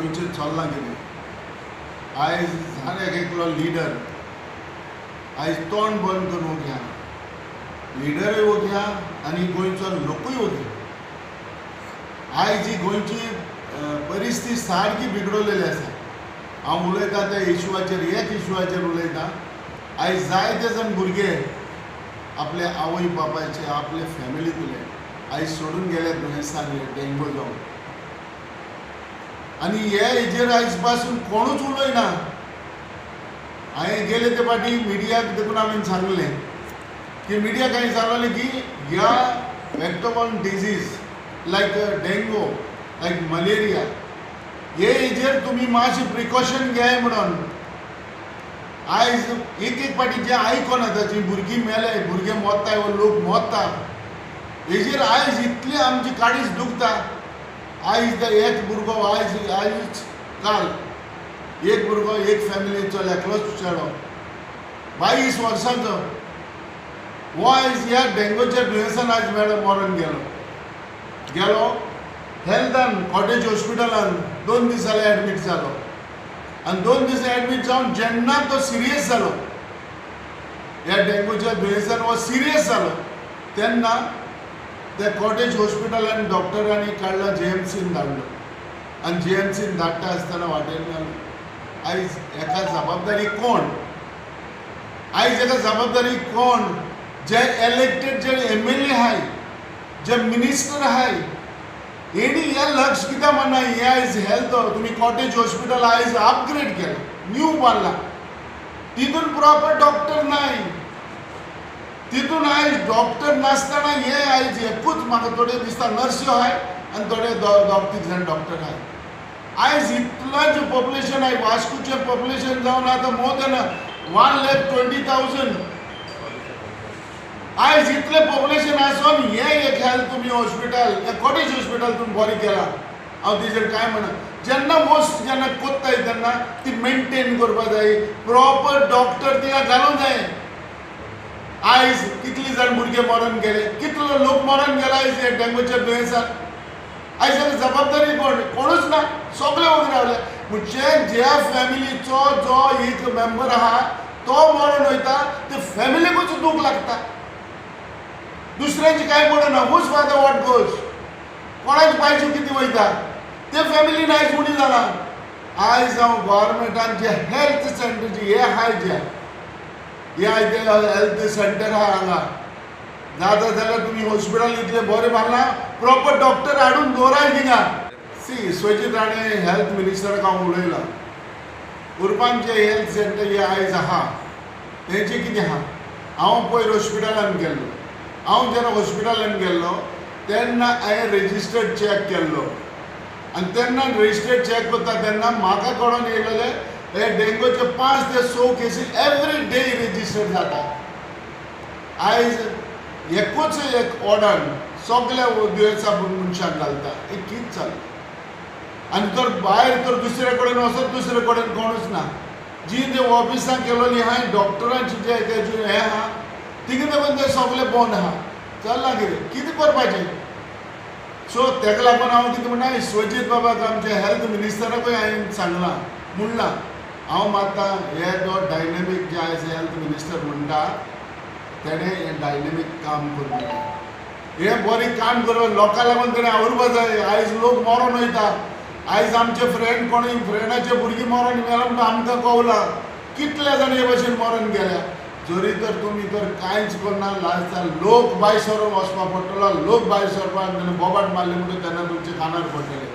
गोंयचें चल्लां कितें. आयज जाण एक एकलो लिडर आयज तोंड बंद करून वोग्या, लिडरूय वोग्या आनी गोंयचो लोकूय वोग्या. आयज ही गोंयची परिस्थिती सारकी बिगडलेली आसा. हांव उलयतां त्या इशुआचेर, एक इशुआचेर उलयतां. आयज जायते जाण भुरगे आपले आवय बापायचे आपले फॅमिलींतले आयज सोडून गेले दुयेंसान, डेंगू जावन. आनी हे हेजेर आयज पासून कोणूच उलयना. हांवें गेले ते फाटी मिडियाक देखून हांवें सांगलें की मिडियाक हांवें सांगलें की ह्या vector borne disease like dengue, like malaria, हे हेजेर तुमी मातशें प्रिकॉशन घेय म्हणून. आयज एक एक फाटी जें आयकोन येता, जी भुरगीं मेले, भुरगे मोत्ताय वो लोक मोत्ता, हेजेर आयज इतली आमची काळीज दुखता. आयज एक भुरगो आयज आयज काल एक भुरगो एक फॅमिलीचो एकलोच चेडो 22 वर्सांचो हो आयज ह्या डेंगूच्या दुयेंसान आयज मेळो मरून गेलो. गेलो हेल्थान कॉटेज हॉस्पिटलान 2 दीस जाले एडमीट जालो. आनी 2 दीस एडमीट जावन जेन्ना तो सिरियस जालो, ह्या डेंगूच्या दुयेंसान हो सिरियस जालो, तेन्ना त्या कॉटेज हॉस्पिटलान डॉक्टरांनी काडला, जीएमसीन धाडलो. आनी जीएमसीन धाडटा आसतना वाटेर मेलो. आयज हेका जबाबदारी कोण? आयज हेका जबाबदारी कोण? जे इलेक्टेड जे एमएलए आहाय, जे मिनिस्टर आहाय, हेणी हें लक्ष कित्याक मारना? हें आयज हेल्थ तुमी कॉटेज हॉस्पिटल आयज अपग्रेड केलां, न्यू बांदलां, तितून प्रॉपर डॉक्टर नाय. तितून आयज डॉक्टर नासतना हे आयज एकूच म्हाका थोडे दिसता नर्स्यो आहाय आनी थोडे 2-3 जाण डॉक्टर आहाय. आयज इतलें जें पॉप्युलेशन आहाय, वास्कोचें पॉप्युलेशन जावन आतां मोर देन 1,20,000. आयज इतलें पॉप्युलेशन आसून हें एक हेल्थ तुमी हॉस्पिटल, हें कॉटेज हॉस्पिटल तुमी बरें केलां. हांव तेजेर कांय म्हणना. जेन्ना मोस्ट जेन्ना कोत्ताय तेन्ना ती मेनटेन करपा जाय, प्रॉपर डॉक्टर तिका घालूंक जाय. आयज कितले जाण भुरगे मरून गेले, कितलो लोक मरून गेला आयज हे डेंगूच्या दुयेंसान. आयज जाल्यार जबाबदारी कोण? कोणूच ना, सगळे वगैरे रावले. म्हणजे ज्या फॅमिलीचो जो एक मेंबर आहा तो मरून वयता, ते फॅमिलीकूच दूख लागता, दुसऱ्यांची कांय पडना. हुज फादर what goes, कोणाची पायचे कितें वयता ते फॅमिलीन आयज उणी जाला. आयज हांव गोवोरमेंटान जे हेल्थ सेंटर जे हे आहाय, जे हे आयज हेल्थ सेंटर आहा हांगा, जाता जाल्यार तुमी हॉस्पिटल इतलें बरें बांदलां, प्रॉपर डॉक्टर हाडून दवराय थिंगा. सी विश्वजीत राणे हेल्थ मिनिस्टराक हांव उलयलां. उर्बान जे हेल्थ सेंटर हे आयज आहा तेंचें कितें आहा, हांव पयर हॉस्पिटलान गेल्लो. हांव जेन्ना हॉस्पिटलान गेल्लो तेन्ना हांवें रजिस्टर्ड चॅक केल्लो. आनी तेन्ना रजिस्टर्ड चॅक करता तेन्ना म्हाका कळोन येयलेलें हे डेंगूचे 5 ते 6 केसी एवरी डे रजिस्टर्ड जाता. आयज एकूच एक ऑर्डर सगल्या दुयेंसा मनशाक घालता, हें कितें चल्लां? आनी तर भायर तर दुसरे कडेन वचत, दुसरे कडेन कोणूच ना. जी ते ऑफिसां केलोली आहाय, डॉक्टरांची जे हें आहा तिका देखून ते सगळे बंद आहा. चल्लां कितें कितें करपाचें? सो तेका लागून हांव कितें म्हणटा, विश्वजीत बाबाक आमच्या हेल्थ मिनिस्टराकूय हांवें सांगलां, म्हणलां हांव मात्ता हे जो डायनेमीक जे आयज हेल्थ मिनिस्टर म्हणटा तेणें हें डायनेमीक काम करूंक जाय, हें बरें काम करपाक लोकां लागून तेणें आवरपा जाय. आयज लोक मरोन वयता. आयज आमचे फ्रेंड कोणूय फ्रेंडाचे भुरगीं मरोन गेला म्हणटा आमकां कवलां कितले जाण हे भशेन मरोन गेल्या. जरी तर तुमी तर कांयच करना लास्ट लोक भायर सरून वचपाक पडटलो, लोक भायर सरपाक बोबाट मारले म्हणटकीर तेन्ना तुमच्या कानार पडटले.